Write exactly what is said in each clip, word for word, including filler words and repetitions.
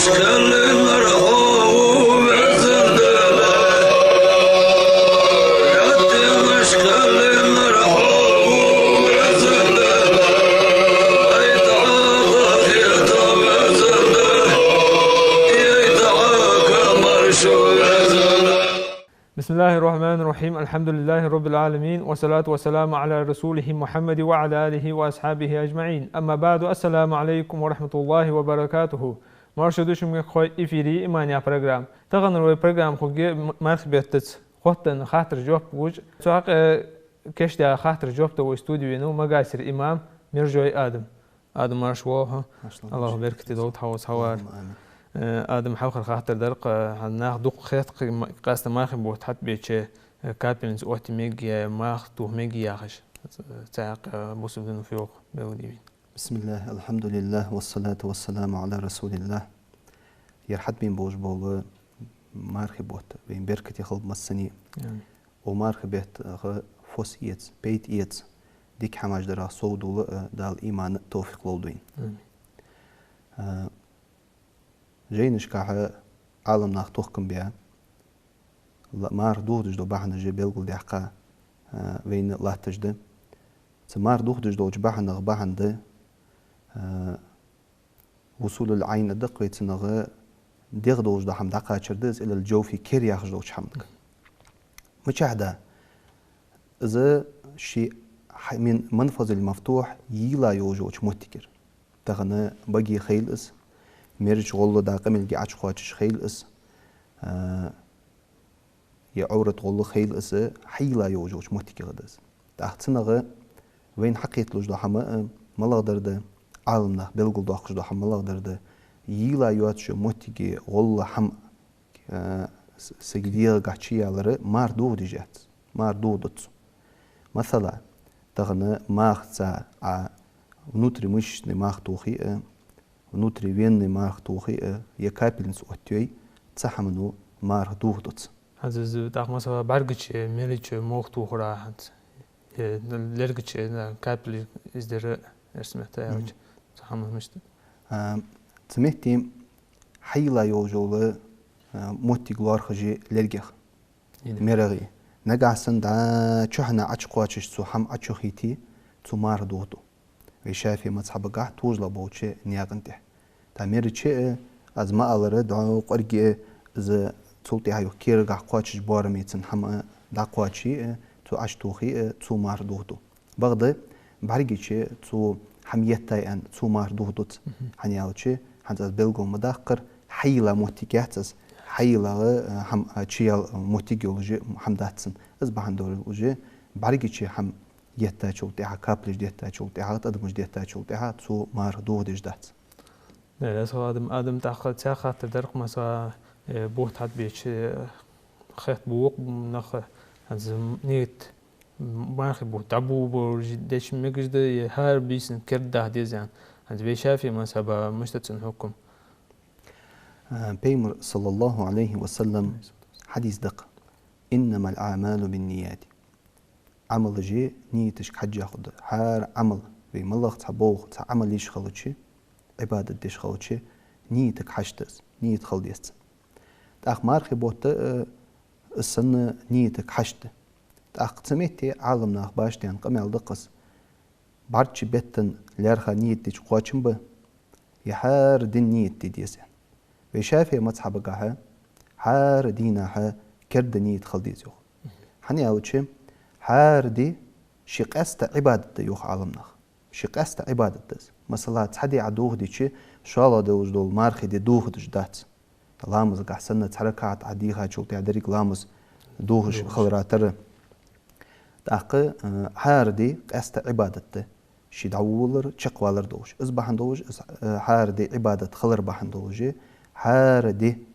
بسم الله الرحمن الرحيم. الحمد لله رب العالمين. والصلاة والسلام على رسوله محمد وعلى آله وأصحابه أجمعين. أما بعد. السلام عليكم ورحمة الله وبركاته. Моаршал да шуга, мехкахой, эфире «Иман» яха программа. Таханара вай программа хургья м-, мархий беттаца хоттаденна хаттарашта жоп луш. Цу хьакъехьа кийчдаь хаттарашта жоп дала вай студе венав Магасера имам Мержой Адам. Адам, марша воагӀалва хьо. Аллахӏа беркате долда хьа вац хьавар. Э, Адам, хьалхара хаттар дар-кх, хьа нах дукха хет-кх, м-, къаьстта мархий бутт хьатӀабеча, э, капельница оттае мегаргдий, мах тоха мегаргдий яхаш. Цу хьакъехьа, э, бусалба дино фу йоах, белгалде вайна. بسم الله، الحمد لله، والصلاة والسلام على رسول الله. Ер хьатӀабена болаш бола мархий бутт вайна беркате хилба массане. Амин. Укх мархий беттах фос эца, пайда эца, дика хӀамаш дарах совдоала, э, Дала иман а, товфикъ а лолда вайна. Амин. Э, жайнашкахьа Ӏаламнаха тохкам баь, ла-, марха дохадеш дола бахьанаш белгалдаьккха, э, вайна латташ да. Цу марха дохадеш долча бахьанех бахьан да, э, «Усулул-Ӏайн» да-кх вай цунах, дегӀ долаш дола хӀама дӀакхачар да из, илал-жовфи, кер яхаш долча хӀаманга. Мичахьа да? Из ший хьа-, мин манфазил-мафтухь йийла йолаш йолча моттигера. Тахан баге хийла из, мерача гӀолла дӀа къамаьлга Ӏочукхоачаш хийла из, а, е Ӏоврат гӀолла хийла из, хьайийла йолаш йолча моттигера да из. ТӀаккха цунах вайна хьакхеталуш дола хӀама, а, малагӀдар да, Ӏаламнаха белгалдоаккхаш дола хӀама малагӀдар да, йийла йоацача моттиге гӀолла хӀама, а, с-, сага дегӀагахьа чуялар марха дохадеш яц, марха дохадац. Масала, тахан махаца Ӏа внутримышечный марха тохе а, внутривенный марха тохе а, е капельница оттайой, цу хӀамано марха дохадац. ХӀанз из тӀаккха, масала, бӀаргача, мерача мох тохара хӀанз, е лергача, да, капель из дар, эрсий меттала аьлча, цу хӀаман мишта? А, цу метте хьайийла йолаш йола, а, моттиг лоархӀаш я лергех. МерагӀе. Нагахьа санна дӀа чухьнахьа Ӏочукхоачаш цо хӀама Ӏочухийте, цо марха дохаду. Вай ШафиӀий мазхьабагахьа тожалах болча наькъа тӀа. ТӀаккха мерача а, аз ма аллара, дӀо кӀоарга а, из цул тӀехьа юха керагахьа кхоачаш боараме цун хӀама а дӀакхоаче а, цо Ӏочутохе а, цо марха дохаду. Бакъда бӀаргача цо хӀама еттай аьнна, цо марха дохадац. Мгм. ХӀана аьлча, хӀанз аз белгал ма даккхара, хьайийла моттиг яц из, хьайийлагӀа, а, хӀама, а, чуяла моттиг йолаш хӀама дац цун. Из бахьан долаш бӀаргача хӀама еттачул тӀехьа, капелаш деттачул тӀехьа, тӀадамаш деттачул тӀехьа цо марха дохадеш дац. Э, масала, Адам, Адам, тӀаккха цхьа хаттар дар-кх, масала, э, бутт хьатӀабеча, э, хет бу-кх наха, хӀанз нийят, м-, мархий бутт дӀабуа болаш деш мегаш да, е хӀара бийсан керда даха деза аьнна. ХӀанз вай ШафиӀий мазхьаба мишта да цун хьукам? А, Пайхамара, саллаллахӀу Ӏалайхи ва саллам, хьадис да-кх: «إنما الأعمال بالنيات». Ӏамалаш нияташка хьежжа хургда. ХӀара Ӏамал, вай малагӀа цхьа болх, цхьа Ӏамал еш хилча, Ӏибадат деш хилча, ниятага хьажа деза, ният хила деза цун. ТӀаккха мархий бутт а, э, из санна ниятага хьажа да. ТӀаккха цу метте Ӏаламнаха башха даьнна къамаьл да-кх из: бӀарчча бетта лаьрхӀа ният дича кхоачам ба, е хӀара дийнахьа ният де деза. Вай ШафиӀий мазхьабагахьа хӀара дийнахьа керда ният хила деза йоах. ХӀана аьлча, хӀара ди ший къаьстта Ӏибадат да йоах Ӏаламнаха. Ший къаьстта Ӏибадат да из. Масала, цхьа ди Ӏа дохадича, шоллагӀа долаш дола мархий ди дохадеш дац. Ламазагахьа санна цхьа ракаӀат Ӏа дийхачул тӀехьа деррига ламаз дохадеш хилара тара. ТӀаккха, э, хӀара ди къаьстта Ӏибадат да. Ше дӀаволалар, чакхвалар долаш. Из бахьан долаш, из, э, хӀара ди Ӏибадат хилар бахьан долаш, хӀара ди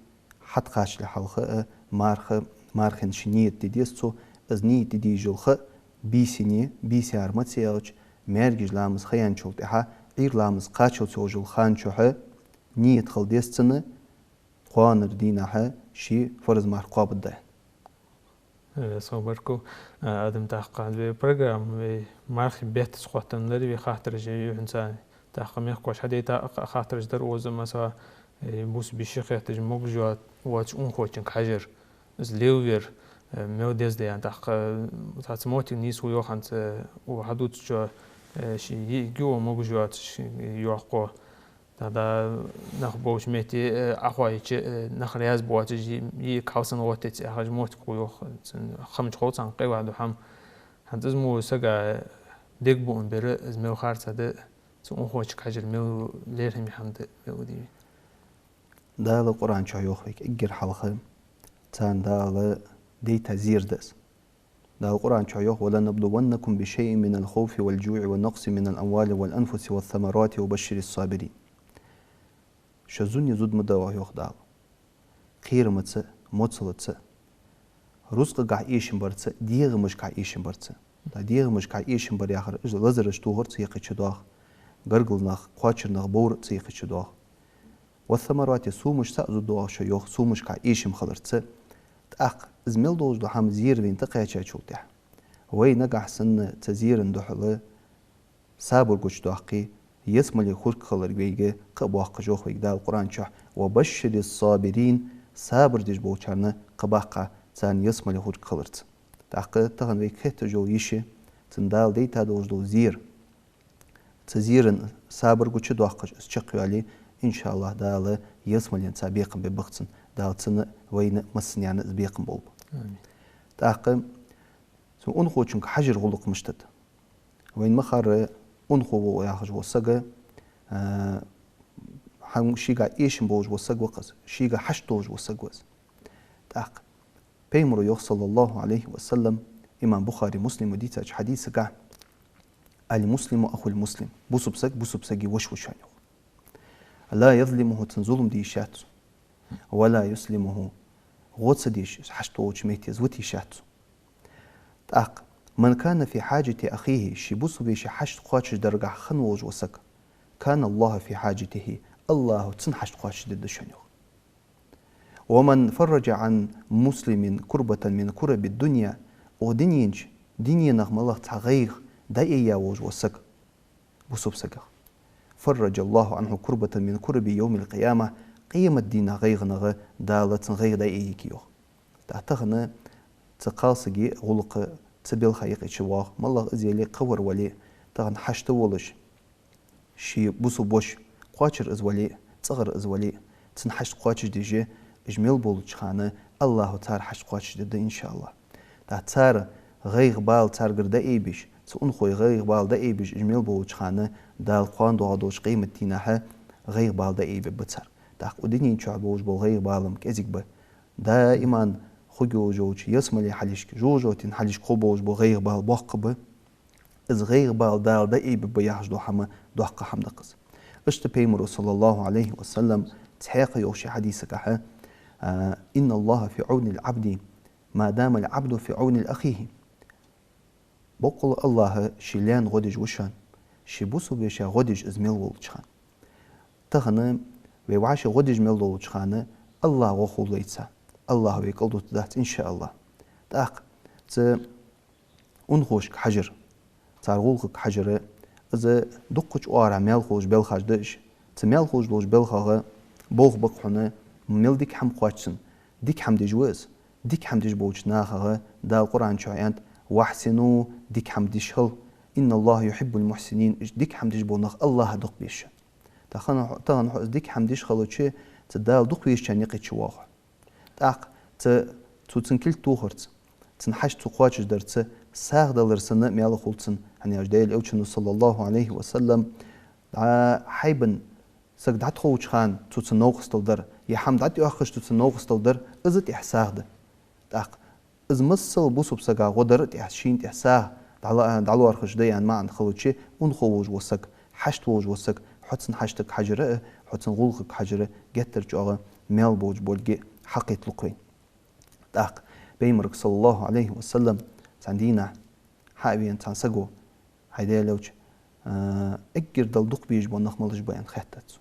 хьатӀакхачале хьалха, э, марха, мархий ше ният де деза цо, из ният де дезаш йола ха бийсане, бийсара маца аьлча, маьркӀажа ламаз ха яьнначул тӀехьа, Ӏуйра ламаз кхаччалца йолаш йолча хана чухь ният хила деза цун, кхоанара дийнахьа ше фарз марха кхоабаргда. Э, со баркал, э, Адам, тӀаккха вай программа, вай мархий беттаца хоттаденна дар вай хаттараш юхьанца. ТӀаккха мехкахоша хьадайта а хаттараш дар укхаза, масала, Э, бусалба йиша хетташ могаш йоа-, воацача унахочунга хьажар, из лелавар, э, мел деза да аьнна. ТӀаккха, э, цхьацца моттиг нийса хул йоах хӀанз, э, укх хьадувцачо, э, ше йиӀиг йоа могаш йоацаш йоах-кх. ТӀаккха нах болча метте, э, Ӏохайча, э, нах раьза боацаш, йиӀиг хьалсанна гӀоттац яхаш моттиг хул йоах. Цун хамача хов царна къайла да хӀама. ХӀанз из мо сага дег буам бер, из мел харцахьа да, цу унахочунга хьажар мел лерхӀаме хӀама да, мел удийви. Дала Къуръан чу йоах вайга эггара хьалха, царна Дала дайта зер да из. Дала Къуръан чу йоах: «ولنبلونكم بشيء من الخوف والجوع ونقص من الأموال والأنفس والثمرات وبشر الصابرين». Шо зуне зуда ма дагӀа, йоах Дала. Кхерамца, моцалца, рузкъагахьа эшам барца, дегӀамашкахьа эшам барца. ТӀаккха дегӀамашкахьа эшам бар яхар, из лазараш тохар цу юкъе чудоагӀа, гаргара нах, кхоачара нах бовр цу юкъе чудоагӀа. «والثمرات», сомашца а зуда доагӀа шо, йоах, сомашкахьа эшам хиларца. ТӀаккха из мел долаш дола хӀама, зер вайна тӀакхаьчачул тӀехьагӀа, вай нагахьа санна цу зеран духьала сабар гучадоаккхе, ялсмале хургхиларга вайга кхаъ боаккхаш, йоах вайга Дала Къуръан чу: «وبشر الصابرين», сабар деш болчарна кхаъ баккха, царна ялсмале хургхиларца. ТӀаккха тахан вайга хетташ йола йиша, цунна Дала дайта долаш дола зер, цу зеран сабар гучадоаккхаш, из чакхйоале, иншааллахӀ, Дала ялсмален цхьа бекхам бергба цунна, Дала цунна, вайна, массанена из бекхам болба. Амин. ТӀаккха цу унахочунга хьажара гӀулакх мишта да? Вайна ма харра, унахо ва яхаш вола саг, а, хӀама шийга эшам болаш вола саг ва-кх из, шийга хьашт долаш вола саг ва из. ТӀаккха Пайхамаро йоах, صلى الله عليه وسلم, имам Бухари, Муслима дийцача хьадисагахьа: «المسلم أخو المسلم», бусалба саг бусалба сага воша ва шоана, йоах. «لا يظلمه», цунна зулам де йиш яц цо, «ولا يسلمه», гӀо ца деш, из хьашт волча метте из вита йиш яц цо. ТӀаккха: «من كان في حاجة أخيه», ший бусалба веший хьашт кхоачашдарагахьа хинна волаш вола саг, «كان الله في حاجته», АллахӀа цун хьашт кхоачашдергда шоана, йоах. «ومن فرج عن مسلم كربة من كرب الدنيا», укх дунен чу, дуненах малагӀа цхьа гӀайгӀа дӀаайя волаш вола саг, бусалба сагах, «فرج الله عنه كربة من كرب يوم القيامة», къематдийнахьа гӀайгӀанах Дала цун гӀайгӀа дӀаайергья, йоах. ТӀаккха тахан цу кхалсага гӀулакх цу балха юкъе чувоагӀа, малагӀа из яле а, кхывар вале а, тахан хьашт волаш, ший бусалба воша, кхоачар из вале а, цӀагӀара из вале а, цун хьашт кхоачашдеш, уж мел болча хана АллахӀа цар хьашт кхоачашдергда, иншааллахӀ. ТӀаккха цар гӀайгӀа-бала царгара дӀаайбеш, цу унахой гӀайгӀа-бала дӀаайбеш, уж мел болча хана Дала кхоана доагӀа долча къематдийнахьа гӀайгӀа-бала дӀаайбергба цар. ТӀаккха укх дунен чу болаш бола гӀайгӀа-бала-м кӀезига ба. Даиман хургйолаш йолча ялсмален хьалхашка, жожагӀатен хьалхашка хургболаш бола гӀайгӀа-бала боккха ба. Из гӀайгӀа-бала Дала дӀаайбергба яхаш дола хӀама доккха хӀама да-кх из. Иштта Пайхамаро, صلى الله عليه وسلم, цхьаькха йоах ший хьадисагахьа: «إن الله في عون العبد ما دام العبد في عون أخيه». Боккъала АллахӀ ший лаьна гӀо деш ва шоана, ший бусалба вешийна гӀо деш из мел волча хана. Тахан вай вӀаший гӀо деш мел долча хана АллахӀ гӀо хулийца, АллахӀ вай кӀалдутаргдац, иншааллахӀ. ТӀаккха цу унахошка хьажар, цар гӀулакхага хьажар, из дуккхача оагӀорахьа маьл хулаш балхаш да уж. Цу маьл хулаш долча балхах болх ба-кх хьона мел дика хӀама кхоачаш санна, дика хӀама деш ва из, дика хӀама деш болча нахах Дала Къуръан чу аьннад: «وأحسنوا», дика хӀама деш хила, «إن الله يحب المحسنين», уж дика хӀама деш бола нах АллахӀа дукха беза шоана. Тахан хьо, тахан хьо из дика хӀама деш хилча, цу Дала дукха везачарна юкъе чувоагӀа хьо. ТӀаккха цу, цо цун кулг тохарца, цун хьашт цо кхоачашдарца, сагӀа далар санна маьл хул цунна, хӀана аьлча Даьла Элчано, صلى الله عليه وسلم, дӀа хьайбан саг дӀатӀаховча хана цо цунна новкъостал дар, е хӀама дӀатӀаоахаш цо цунна новкъостал дар, из а тӀех сагӀа да. ТӀаккха из масала бусалба сага гӀо дар а тӀех, шийна тӀех сагӀа дӀала-, дӀалоархӀаш да аьнна маӀан хилча, унахо волаш вола саг, хьашт волаш вола саг, хьо цун хьаштага хьажар а, хьо цун гӀулакхага хьажар а геттара чӀоагӀа маьл болаш болга хьакхеталу-кх вайна. ТӀаккха Пайхамарга, صلى الله عليه وسلم, цхьан дийнахьа хьа а вена цхьан саго: «ХӀай Даьла Элча, а, эггара Далла дукха безаш бола нах малаш ба?» — аьнна хаьттад цо.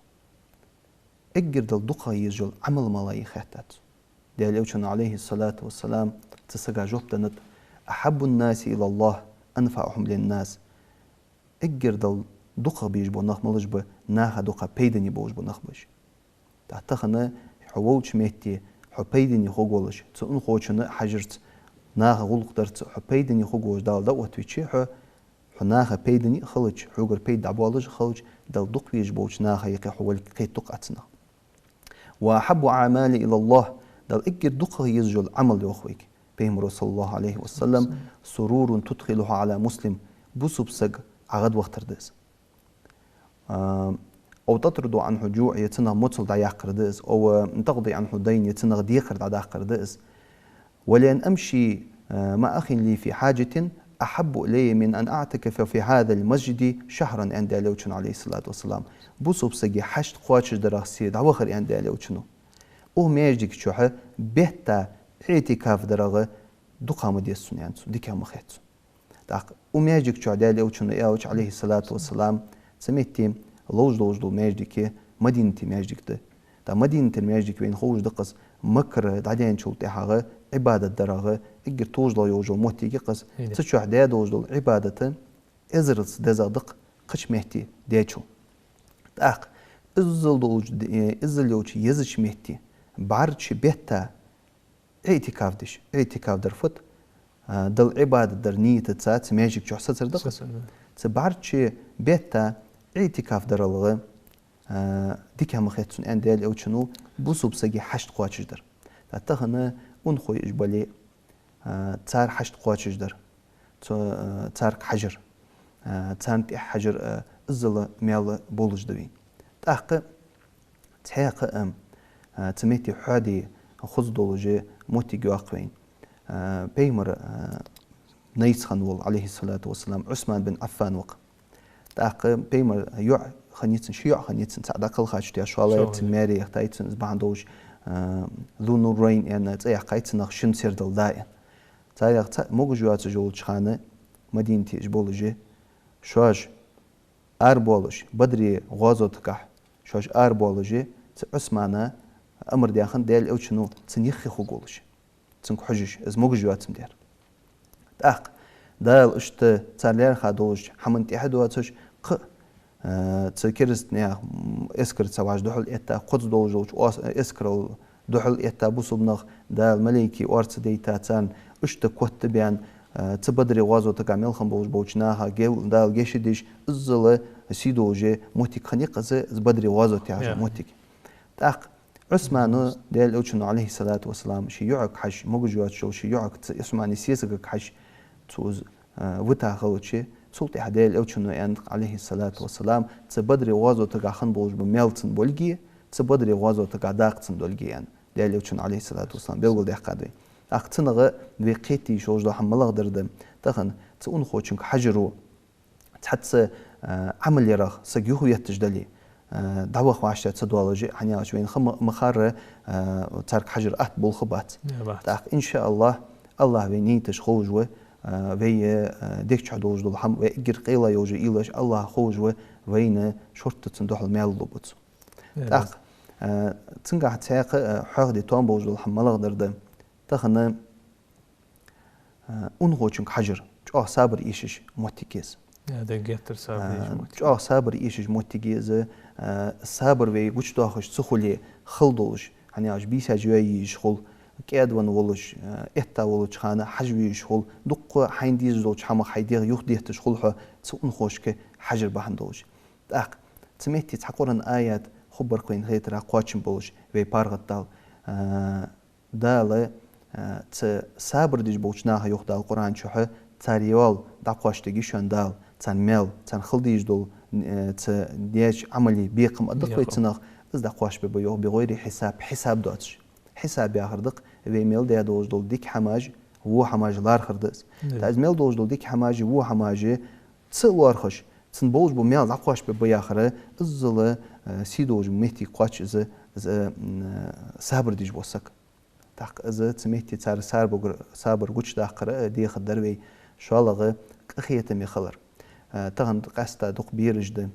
«Эггара Далла дукха езаш йола Ӏамал малагӀа я?» — хаьттад цо. Даьла Элчано, عليه الصلاة والسلام, цу сага жоп деннад: «أحب الناس إلى الله أنفعهم للناس». Эггара Далла дукха безаш бола нах малаш ба? Наха дукха пайдане болаш бола нах ба уж. ТӀаккха тахан хьо волча метте хьо пайдане хургволаш, цу унахочунна хьажарца, наха гӀулакх дарца хьо пайдане хургволаш Дала дӀаоттавича хьо, хьо наха пайдане а хилча, хьогара пайда дӀабоалаш а хилча, Далла дукха везаш болча наха юкъе хьо валга кхетаргда-кх цунах. «وأحب الأعمال إلى الله», Далла эггара дукхагӀа езаш йола Ӏамал, йоах вайга Пайхамаро, صلى الله عليه وسلم: «سرور تدخله على مسلم», бусалба саг Ӏа гӀадвахийтар да из. А, «أو تطرد عنه الجوع», е цунах моцал дӀаяккхар да из, «أو تقضي عنه دين», е цунах декхар дӀадаккхар да из. «ولأن أمشي، آه، مع أخ لي في حاجة أحب إلي من أن أعتكف في هذا المسجد شهرا», аьннад Даьла Элчано, عليه الصلاة والسلام. Бусалба сага хьашт кхоачашдарах се дӀавахар, аьннад Даьла Элчано, укх маьждига чухь бетта иӀтикаф дарах дукха ма деза сона, аьннад цо, дика ма хет сона. ТӀаккха укх маьждига чухь Даьла Элчано аьлча, عليه الصلاة والسلام, цу метте ловш долаш дола маьждиг Мадинате маьждиг да. ТӀаккха Мадинате маьждиг вайна ховш да-кх из, Маккара дӀадаьнначул тӀехьагӀа Ӏибадат дарах эггара товш дола йолаш йола моттиг я-кх из. Цу чухь даь долаш дола Ӏибадат эзарза дезагӀа да-кх кхыча метте даьчул. ТӀаккха иззал долча, э, иззал йолча езача метте бӀарчча бетта иӀтикаф деш, иӀтикаф дар фуд, а, Далла Ӏибадат дар нийтаца цу маьждига чухь сацар да-кх из. Сацар, да. Цу бӀарчча бетта иӀтикаф дарах, а, дика ма хет сона, аьннад Даьла Элчано, бусалба сага хьашт кхоачашдар. ТӀаккха тахан унахой уж бале, а, цар хьашт кхоачашдар, цу, а, царга хьажар, а, царна тӀехьа хьажар, а, иззал маьл болаш да вайна. ТӀаккха цхьаькха а, а, цу метте хьоаде хоза долаш моттиг йоаккх вайна. А, Пайхамара, а, найц хинна вола, عليه الصلاة والسلام, Ӏусман бин Ӏаффан ва-кх. ТӀаккха Пайхамара йоӀ хиннай цун, ши йоӀ хиннай цун, цаӀ дӀакхелхача тӀехьа шоллагӀа яр цун, маьре яхийтай цун, из бахьан долаш, а, Зу Нуррайн аьнна цӀи яьккхай цунах, шин сердал да аьнна. Царех цаӀ могаш йоацаш йолча хана, Мадинате уж болаш, шоаш арабоалаш, Бадре гӀазотагахь шоаш арабоалаш, цу Ӏусмана амар даь хиннад Даьла Элчано цун юхе хургволаш, цунга хьожаш, из могаш йоацаш дар. ТӀаккха Дала иштта цар лаьрхӀа долча хӀаман тӀехьа доацаш, кхы а, э, цу керастанех, м, эскарца вӀаши духьал этта, кхозза долаш долча ос-, эскарал духьал этта бусалба нах, Дала малайкий орца дайта царна, иштта котбаьнна, а, цу Бадре гӀазотагахь мел хинна болаш болча наха гел-, Дала гешт деш, иззал сий долаш моттиг хиннай-кх из, из Бадре гӀазота яхаш йола моттиг. ТӀаккха Ӏусмана Даьла Элчано, عليه الصلاة والسلام, ший йоӀага хьажа, могаш йоацаш йолча ший йоӀага, цу Ӏусмана сесагага хьажа, цо из, а, вита хилча, цул тӀехьа Даьла Элчано аьннад, عليه الصلاة والسلام, цу Бадре гӀазотагахь хинна болаш бола маьл цунна болга, цу Бадре гӀазотагахь дакъа цунна долга аьнна, Даьла Элчано, عليه الصلاة والسلام, белгалдаьккхад вайна. ТӀаккха цунах вай кхетаде йиш йолаш дола хӀама малагӀа дар да? Тахан цу унахочунга хьажаро цхьацца, а, Ӏамал ярах саг юхаветташ дале, а, дӀаваха вӀаштӀехьа ца доалаш, хӀана аьлча вайна ха ма-, ма харра, а, царга хьажар атта болх бац. Е, бац. ТӀаккха, иншааллахӀ, АллахӀ вай нийташ ховш ва, а, вай, а, дег чу долаш дола хӀама, вай эггара къайла йолаш йола уйлаш АллахӀа ховш ва, вайна шортта цунна духьал маьл лургба цо. Е, тӀаккха, а, цунгахьа цхьаькха, а, хьоахаде тоам болаш дола хӀама малагӀа дар да? Тахан, а, унахочунга хьажар чӀоагӀа сабар эшаш моттиг я из. Е, дег геттара сабар эшаш, а, моттиг. ЧӀоагӀа сабар эшаш моттиг я из, а, сабар вай гучадоахаш ца хуле хала долаш, хӀана аьлча бийсаш йоае езаш хул, кӀаьдвенна волаш, а, этта волча хана хьажа везаш хул, дукха хьайна дезаш долча хӀамах хьай дегӀ юхадетташ хул хьо цу унахошка хьажар бахьан долаш. ТӀаккха цу метте цхьа Къуръан аят хургба-кх вайна хетарах кхоачам болаш, вай паргӀатдала. А, Дала, а, цу сабар деш болча наха, йоах Дала Къуръан чухь, цар йоал дӀакхоачашдергья шоана Дала, царна маьл, царна хила дезаш дола, э, цу деча Ӏамала бекхам а да-кх вай цунах, из дӀакхоачашбергба, йоах, بغير حساب, хьисаб доацаш. Хьисаб яхар да-кх вай мел даь долаш дола дика хӀамаш, во хӀамаш лархӀар да из. ТӀаккха из мел долаш дола дика хӀамаш, во хӀамаш ца лоархӀаш, цунна болаш бола маьл дӀакхоачашбергба яхар, иззал, э, сий долаш моттиг кхоач из, из, м, э, сабар деш вола саг. ТӀаккха из цу метте цар сабар, сабар гучадаккхар, э, дехар дар вай, шоллагӀа къахетаме хилар. Э, тахан къаьстта дукха бераш да.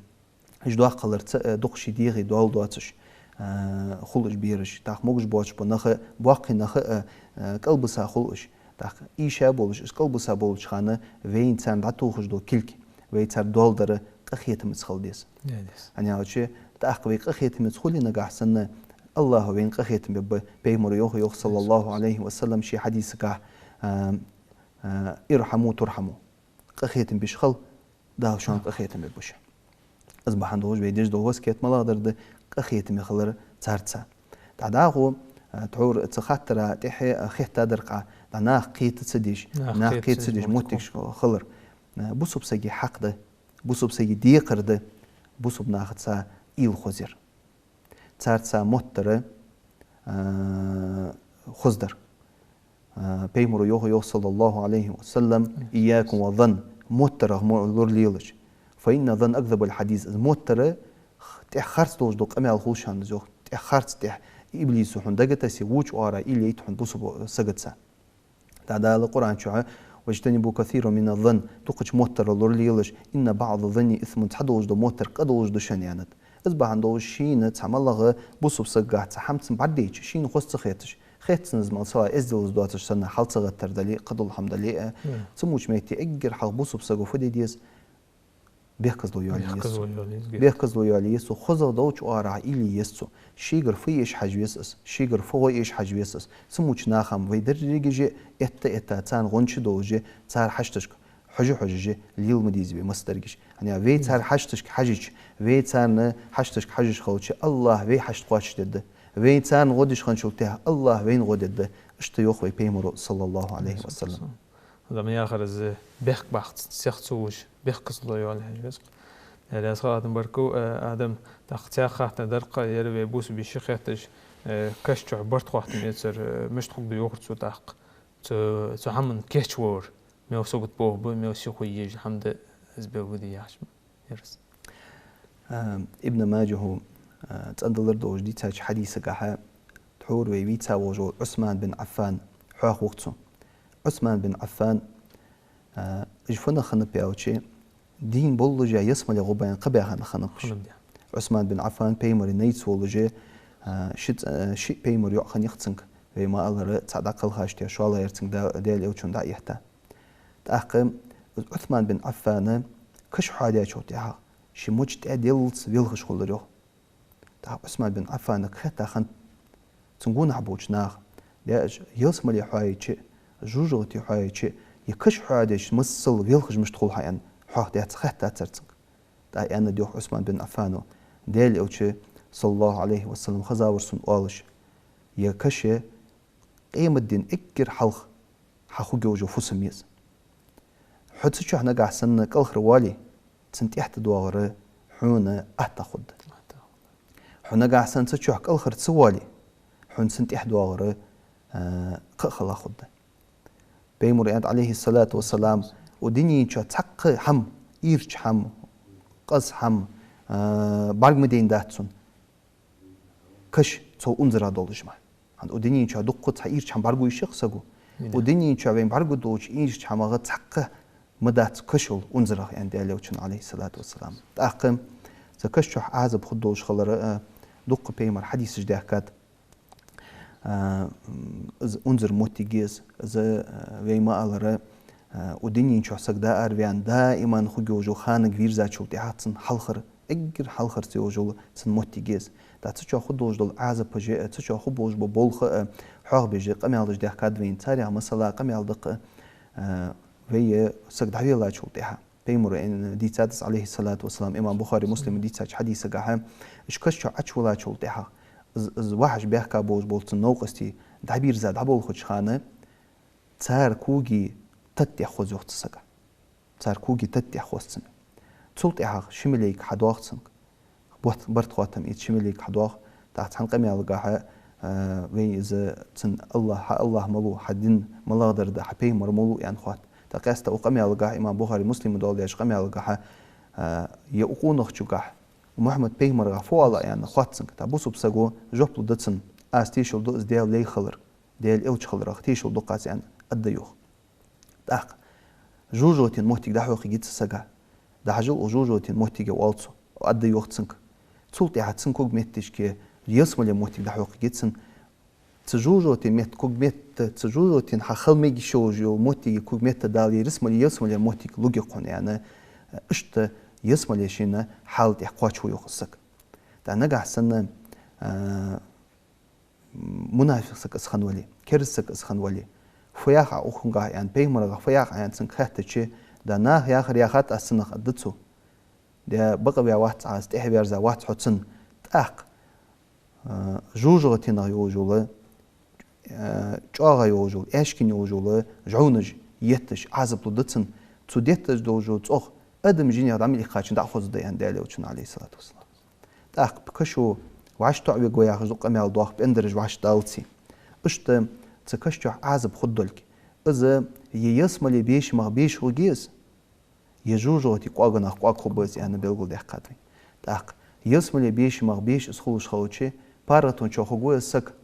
Уж доккха хиларца, э, дукха ший дегӀа доал доацаш, э, хул уж бераш. ТӀаккха могаш боацаш бола нах а, боккхий нах а, э, кӀалбиса хул уж. ТӀаккха ийша болаш, уж кӀалбиса болча хана вайна царна дӀатохаш дола кулг, вай цар доал дар къахетамца хила деза. ХӀана аьлча, тӀаккха вай къахетамца хуле нагахьа санна, АллахӀа вайна къахетам бергба, пайхамара йоах, йоах, саллаллахӀу Ӏалайхи ва саллам, ший хьадисагахь, а, а, «ارحموا ترحموا». Къахетам беш хила, Дала шоана къахетам бергба шоана. Из бахьан долаш вай деш дола васкет малагӀа дар да, къахетаме хилар царца. ДӀадахо, а, тхьовра цу хаттара тӀехьа, а, хетта дар-кх, дӀа нах кхета ца деш, нах кхета ца деш моттигаш хилар. А, бусалба сага хьакъ да, бусалба сага декхар да бусалба нахаца уйла хозъяр. Царца моттара, а, хоздар. А, пайхамара йоах, йоах, саллаллахӀу Ӏалайхи ва саллам: «إياكم والظن», моттарах мо-, лоралелаш. «فإن الظن أكذب الحديث». Из моттара х-, тӀех харц долаш дола къамаьл хул шоана, из йоах. ТӀех харц, тӀех иблиса хьона дага тесса, воча оагӀорахьа уйла яйт хьона бусалба сагаца. ДӀадала Къуръан чу: «واجتنبوا كثيرا من الظن», дукхача моттарах лоралелаш, «إن بعض الظن إثم», цхьа долаш дола моттар къа долаш да шоана, аьннад. Из бахьан долаш шийна цхьа малагӀа бусалба сагагахь цхьа хӀама цунна бӀаргадайча, шийна хоза ца хеташ, хет цунна из, масала, эздел из доацаш санна, хьал ца гӀаттар дале, кхыдола хӀама дале, а, цу моча метте эггара хьалха бусалба саго фу де деза? Бехказло йоалае еза цо. Бехказло йоалае еза цо. ХозагӀа долча оагӀорахьа уйла е еза цо. Шийгара фу эша хьажа веза из, шийгара фу гӀо эша хьажа веза из. Цу моча наха-м вай деррига а этта-этта царна гӀонча долаш, цар хьашташка хьожа-хьожаш лела ма деза вай массадараш. ХӀана аьлча вай цар хьашташка хьажача, вай царна хьашташка хьожаш хилча, АллахӀа вай хьашт кхоачашдергда. Вай царна гӀо деш хинначул тӀехьагӀа АллахӀа вайна гӀо дергда. Иштта йоах вай пайхамара, саллаллахӀу Ӏалайхи ва саллам. Ӏадам яхар из бехк баккха цех ца вувш, бехказло йоалае хьажа веза-кх. Даьла раьза хилва, Ӏадам, баркал, э, Ӏадам, тӀаккха цхьа хаттар дар-кх, ер вай бусалба йиша хеташ, э, каша чу барт хоаттам эцар, э, мишта хургда йоахар цо тӀаккха. Цу, цу хӀаман кийчвар, мел сагот болх ба, мел сихо езаш хӀама да из, белгало де яхаш ма яр из. А, Ибн Маджахьо, а, цӀендалар долаш дийцача хьадисагахьа, тхьовра вай вийца волаш вола Ӏусман бин Ӏаффан, хьоахавоаккх цо. Ӏусман бин Ӏаффан, а, из фу нах хиннаб аьлча, дийна боллаш ялсмале гӀо баьнна кхаъ баьха нах хиннаб уж. Ӏусман бин Ӏаффан пайхамара найц волаш, а, ши цӀ-, а, шиъ пайхамара йоӀ хиннай-кх цунга. Вай ма аллара, цхьа дӀакхалхаш тӀа шоллагӀа яр цунга Да-, Даьла Элчано дӀа а этта. ТӀаккха из Ӏусман бин Ӏаффана каша хьоадаьчул тӀехьагӀа ший моча тӀа деллалца велхаш хулар йоах. ТӀаккха Ӏусман бин Ӏаффанага хаьттад хиннад цун гонахьа болча наха: «Даьла Элча, ялсмале хьоайича а, жожагӀате хьоайича а, е каша хьоадеш массал велхаш мишта хул хьа?» — аьнна, хьоахадаьд, хаьттад цар цунга. ТӀаккха аьннад йоах Ӏусман бин Ӏаффано: «Даьла Элча, саллаллахӀу Ӏалайхи ва саллам, хезавар сона оалаш: е каша къематдийнахьа эггара хьалха хьа хургйолаш йола фусам я из. Хьо цу чу нагахьа санна кӀалхарвоале, цун тӀехьа тӀадоагӀар хьона аттагӀа хургда. Хьо нагахьа санна цу чу кӀалхара ца воале, хьона цун тӀехьа доагӀар, а, кхаъ хала хургда». Пайхамара аьннад, Ӏалайхи ссалату вассалам: «Укх дунен чу цхьаккха хӀама, ийрча хӀама, къаза хӀама, а, бӀарга ма дайнадац сона, каша цул унзара долаш мара. ХӀана аьлча укх дунен чу дуккха цхьа ийрча хӀама бӀаргаго йиш я-кх саго. Укх дунен чу вайна бӀаргадоалача ийрча хӀамах цхьаккха ма дац кашал унзарах», — аьннад Даьла Элчано, Ӏалайхи ссалату вассалам. ТӀаккха цу каша чу Ӏазап хургдолаш хилара, а, дуккха пайхамара хьадисаш даьхкад. А, м, из унзара моттиг я из, из, а, вай ма аллара, а, укх дунен чу саг дӀаараваьнна, даиман хургйолаш йола ханага вийрзачул тӀехьагӀа цун хьалхара, эггара хьалхара ца йолаш йола цун моттиг я из. ТӀаккха цу чу хургдолаш дола Ӏазапаш а, цу чу хургболаш бола болх а хьоахабеш, къамаьлаш даьхкад вайна. Царех масала къамаьл да-кх, а, вай саг дӀавеллачул тӀехьагӀа. Пайхамара аьнна дийцад из, Ӏалайхи ссалату вассалам, имам Бухари, Муслима дийцача хьадисагахьа, уж каша чу Ӏочувеллачул тӀехьагӀа, из, из вахьаш баьхка болаш бола цун новкъостий дӀабирза дӀаболхача хана, цар коги тата тӀеххоз йоах цу сага. Цар коги тата тӀеххоз цун. Цул тӀехьагӀа ши малейк хьадоагӀа цунга. Барт-, барт хоаттам эца ши малейк хьадоагӀа. ТӀаккха цхьан къамаьлагахьа, а, вай из цун АллахӀ, хьа АллахӀ малув, хьа дин малагӀдар да, хьа пайхамар малув аьнна хоатт. ТӀаккха къаьстта укх къамаьлагахьа, имам Бухари, Муслима доаладаьча къамаьлагахьа, а, е укх къонахчугахьа Мухьаммад пайхамарагахьа фу оал Ӏа аьнна хоатт цунга. ТӀаккха бусалба саго жоп лургда цунна: «Аз тешал ду из Даьла лай хиларах, Даьла Элча хиларах тешал ду-кх аз», — аьнна, аргда йоах. ТӀаккха жожагӀатен моттиг дӀахьокхаргья цу сага. ДӀахьажал укх жожагӀатен моттиге, оал цо, аргда йоах цунга. Цул тӀехьагӀа цун когаметта ялсмален моттиг дӀахьокхаргья цунна. Цу жожагӀатен метта, когаметта, цу жожагӀатен хьа хила мегаш йолаш йола моттиге, когаметта Дала ялсмале, ялсмален моттиг лургья-кх хьона, аьнна, иштта ялсмале шийна хьала тӀехкхоачаву йоах из саг. ТӀаккха нагахьа санна, а, мунафикъ саг из хинна вале, керста саг из хинна вале, фу йоах Ӏа укхунгахьа аьнна, пайхамарагахьа фу йоах Ӏа аьнна цунга хаьттача, да наха яхар яхад аз цунах, аргда цо. Да бакъ ваь вац Ӏа, аз тӀехьа верза вац хьо цунна. ТӀаккха, а, жожагӀатенах йолаш йола, а, чӀоагӀа йолаш йола, аьшкина йолаш йола жӀовнаш етташ, Ӏазап лургда цунна, цо детташ долаш дола цӀогӀа адам жинех дӀа мел ихкачун дӀа а хозаргда аьннад Даьла Элчано, Ӏалайхи ссалату вассалам. ТӀаккха кашо вӀаштӀехьавергва яхаш дола къамаьл доах, пӀендараш вӀаштӀадаллалца. Иштта цу каша чу Ӏазап хургдолга, из е ялсмале бешамах беша хургья из, е жожагӀате кӀоагах кӀоаг хургба из аьнна белгалдаьккхад вайна. ТӀаккха ялсмале бешамах беша из хулаш хилча, паргӀатон чу хургва из саг,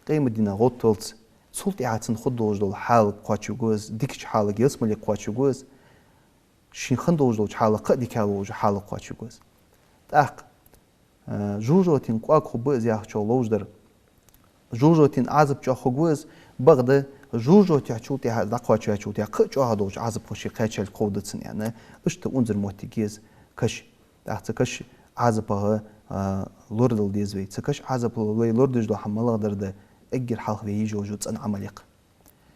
къематдийнахьа гӀовттаваллалца. Цул тӀехьагӀа цунна хургдолаш дола хьал кхоачаргва из, дикача хьалага ялсмале кхоачаргва из, ший хинна долаш долча хьалах кхы а дикагӀа волаш хьалага кхоачаргва из. ТӀаккха, а, жожагӀатен кӀоаг хургба из яхачох ловш дар, жожагӀатен Ӏазап чу хургва из, бакъда жожагӀатехчул тӀехьа, дӀакхоачаваьчул тӀехьа кхы а чӀоагӀа долча Ӏазапах ше кхаьчалга ховргда цунна аьнна, иштта унзара моттиг я из каша. ТӀаккха цу каша Ӏазапах, а, лорадала деза вай. Цу каша Ӏазапах вай лорадеш дола хӀама малагӀа дар да, эггара хьалха вай еш йолаш йола цӀена Ӏамал я-кх.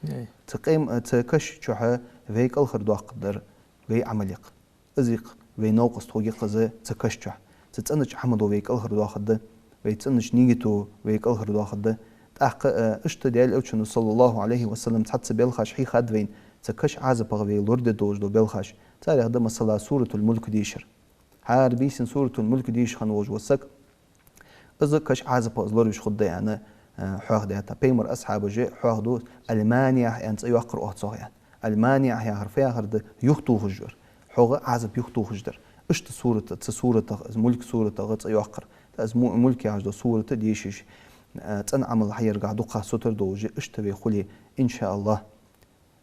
Ай. Цу къем-, цу каша чухьа вай кӀалхардоаккхаргдар вай Ӏамал я-кх. Из я-кх вай новкъост хургья-кх из цу каша чухьа. Цу цӀенача Ӏамало вай кӀалхардоахаргда, вай цӀенача нигато вай кӀалхардоахаргда. ТӀаккха, а, иштта Даьла Элчано, саллаллахӀу Ӏалайхи ва саллам, цхьацца белхаш хьийхад вайна, цу каша Ӏазапах вай лораде долаш дола белхаш. Царех да, масала, Суратуль-Мульк дешар. ХӀара бийсан Суратуль-Мульк дешаш хинна волаш вола саг, из каша Ӏазапах из лоравеш хургда аьнна, а, хьоахадаьд. Пайхамара асхьабаша хьоахаду, Аль-МаниӀа аьнна цӀи йоаккхар оаха цох аьнна. Аль-МаниӀа яхар фу яхар да? Юхатохаш вар. Хьога Ӏазап юхатохаш дар. Иштта сурат, цу суратах, из Мульк суратах цӀи йоаккхар. ТӀаккха из Му-, Мульк яхаш дола сурат дешаш, а, цӀена Ӏамал хьаяргахьа дукха сутара долаш, иштта вай хуле, иншааллахӀ,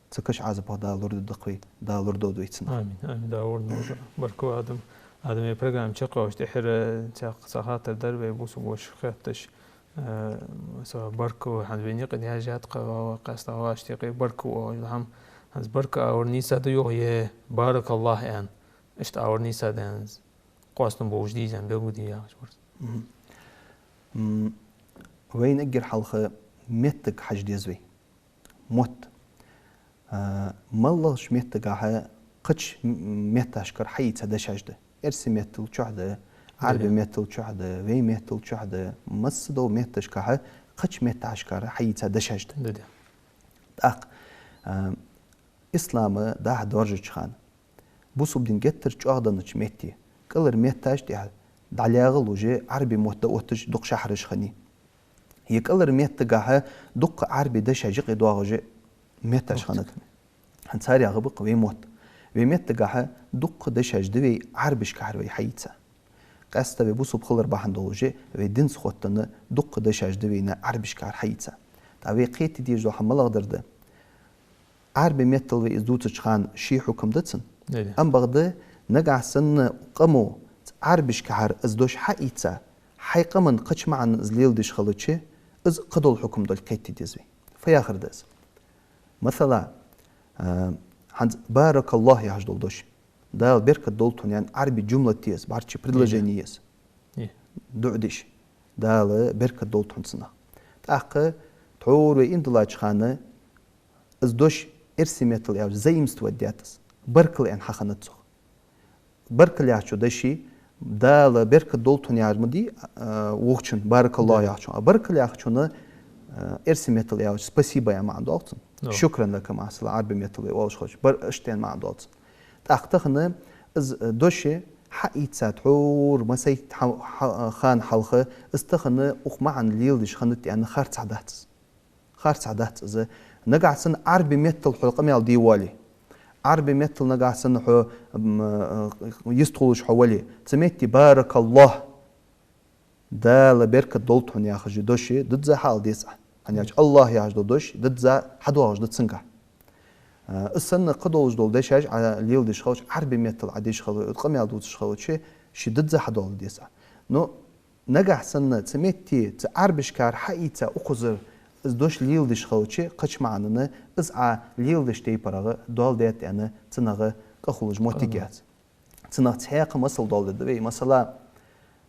цу каша Ӏазапах Дала лорадергда-кх вай, Дала лорадолда вай цунах. Амин, амин, Дала лорадолда. Баркал, Адам. Адам, вай программа чакхйоалаш тӀехьара цхьа, цхьа хаттар дар вай бусалба вежарий хетташ, э, со баркал, хӀанз вайна юкъе даьржад-кх, къаьстта вӀашагӀкхетар баркал оалаш да хӀама. ХӀанз баркал авар нийса да йоах, е баракаллахӀ аьнна, иштта авар нийса да аьнна, къоастам болаш дий из аьнна белгалде яхаш вар со. Мгм. М, вайна эггара хьалха моттиг хьажа деза вай. Мотт. А, моллагӀча меттагахьа кхыча м-, метташкара хьаийца дешаш да. Эрсий меттала чухь да, Ӏарбий меттала чухь да, вай меттала чухь да, массадолча метташкахьа кхыча метташкара хьаийца дешаш да. Да, да. ТӀаккха, а, ислам дӀахо доаржача хана, бусалба ди геттара чӀоагӀденнача метте, кӀалхара метташ тӀехьа дӀалаьгӀа луш, Ӏарбий мотт дӀаотташ дукха шахьараш хиннай. Е кӀалхара меттагахьа дукха Ӏарбий дешаш юкъе доагӀаш метташ хиннад. ХӀанз царех ба-кх вай мотт. Вай меттагахьа дукха дешаш да вай Ӏарбашкахьара вай хьаийца. Къаьстта вай бусалба хилар бахьан долаш, вай динца хоттаденна дукха дешаш да вайна Ӏарбашкахьара хьаийца. ТӀаккха вай кхетаде дезаш дола хӀама малагӀа дар да? Ӏарбий меттала вай из дувцача хана ший хьукам да цун. Ам бакъда, нагахьа санна къамо Ӏарбашкахьара из дош хьаийца, хьай къаман кхыча маӀанна из леладеш хилча, из кхыдола хьукам долга кхетаде деза вай. Фу яхар да из? Масала, а, хӀанз баракаллахӀ яхаш дола дош. Дала беркат долда хьона аьнна Ӏарбий жумлат я из, бӀарчча предложени я из. ДуӀа деш. Дала беркат долда хьона цунах. ТӀаккха тхьовра вай ийман диллача хана из дош эрсий меттала аьлча заимствовать даьд из. Баркал аьнна хьахиннад цох. Баркал яхачо деши, Дала беркат долда хьона яхар ма дий, а, вокхачун, баракаллахӀ яхачун. А баркал яхачунна, а, эрсий меттала аьлча спасибо аьнна маӀан доагӀа цун. Шукран лака, масала, Ӏарбий меттала вай оалаш хилча, бар-, иштта аьнна маӀан доагӀа цун. ТӀаккха тахан из, э, дош хьаийца тхьовра массайтта хьа-, хьа-, хана хьалха, из тахан укх маӀан леладеш хиннад аьнна харцахьа дац из. Харцахьа дац из. Нагахьа санна Ӏарбий меттала хьо къамаьл де воале, Ӏарбий меттала нагахьа санна хьо, м, э, йистхулаш хьо вале, цу метте баракаллахӀ, Дала беркат долда хьона яхаш дош дизза хьаала деза Ӏа. ХӀана аьлча АллахӀ яхаш дола дош дизза хьадоагӀаш да цунгахь. А, из санна кхыдолаш дола дешаш Ӏа леладеш хилча, Ӏарбий меттала Ӏа деш хилча, къамаьл дувцаш хилча, ше дизза хьадоагӀаргда деза Ӏа. Но нагахьа санна цу метте, цу Ӏарбашкара хьаийца укхазара из дош леладеш хилча, кхыча маӀанна из Ӏа леладеча тайпара доал даьд аьнна, цунах къахьулаш моттиг яц. Цунах цхьаькха масал доаладергда вай. Масала,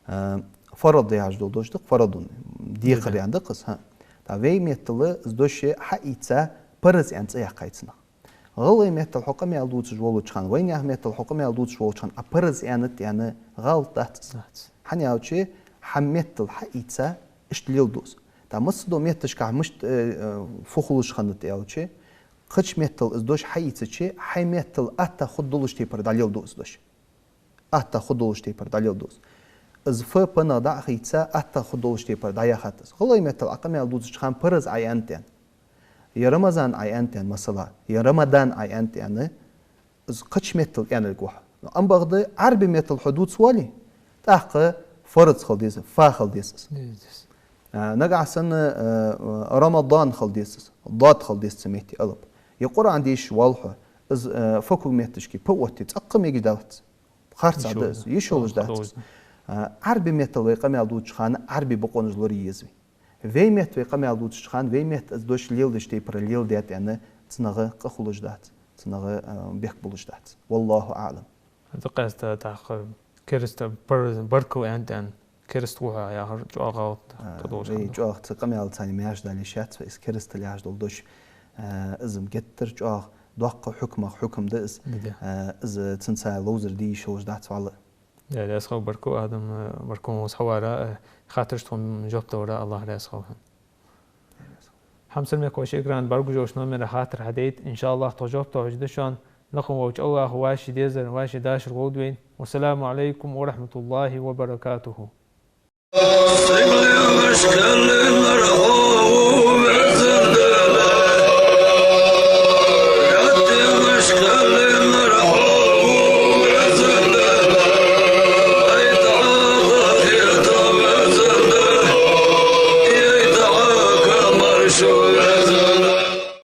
а, фарад яхаш дола дош да-кх, фарадун, декхар аьнна да-кх из, хӀа. ТӀаккха вай меттала из дош хьаийца параз аьнна цӀи яьккхай цунах. ГӀалгӀай меттала хьо къамаьл дувцаш волча хана, вайнаьха меттала хьо къамаьл дувцаш волча хана, Ӏа параз аьннад аьнна гӀалат дац из. ДӀадац. ХӀана аьлча, хьа меттала хьаийца, иштта леладу из. ТӀаккха массадолча метташка мишта, э, э, фу хулаш хиннад аьлча, кхыча меттала из дош хьаийцача, хьай меттала атта хургдолаш тайпара дӀалеладу из дош. Атта хургдолаш тайпара дӀалеладу из. Из ф, п-нах дӀа а хийца, атта хургдолаш тайпара дӀаяхад из. ГӀалгӀай меттала Ӏа къамаьл дувцача хана параз Ӏа аьннад аьнна, е Рамазан Ӏа аьннад аьнна, масала, е Рамадан Ӏа аьннад аьнна, из кхыча меттала аьннаргва хьо. Но ам бакъда Ӏарбий меттала хьо дувцаш вале, тӀаккха фарз хила деза, фа хила деза из. Деза, деза. А, нагахьа санна, э, э, Рамадан хила деза из, дод хила деза цу метте алап. Е Къуръан дешаш вале хьо, из, э, факуг метташка п оттае цӀаккха мегаш далац. Харц Йиш да йолаш из, да. Йиш йолаш Йиш дац йолаш из. Да. А, Ӏарбий меттала вай къамаьл дувцача хана Ӏарбий бокъонаш лорае еза вай. Вай метта вай къамаьл дувцача хана, вай метта из дош леладеча тайпара леладаьд аьнна, цунах къа хулаш дац, цунах, а, бехк болаш дац. والله أعلم. ХӀанз къаьстта тӀаккха кераста бар-, баркал аьннад аьнна, кераста ва хьо яхар чӀоагӀа гӀалат да. А, тӀадолаш вай хӀама да. ЧӀоагӀа цу къамаьлаца мегаш дале шац вай, из керастал яхаш дола дош, а, из-м геттара чӀоагӀа доккха хьукмах хьукам да из. Да, да. А, из цунца ловзар де йиш йолаш дац валла. Да, раьза хилва, баркал, Адам, э, баркал хьона хьавара, э, хаттарашта тхона жоп далара, АллахӀ раьза хилва хьона. Хьамсара мехкахой, шун экрана бӀаргагуш йолча номера хаттар хьадайта, иншааллахӀ, тхо жоп тохаш да шоана. Лакха волча АллахӀа вай ший дезар, вай ший дашар лолда вайна. والسلام عليكم ورحمة الله وبركاته.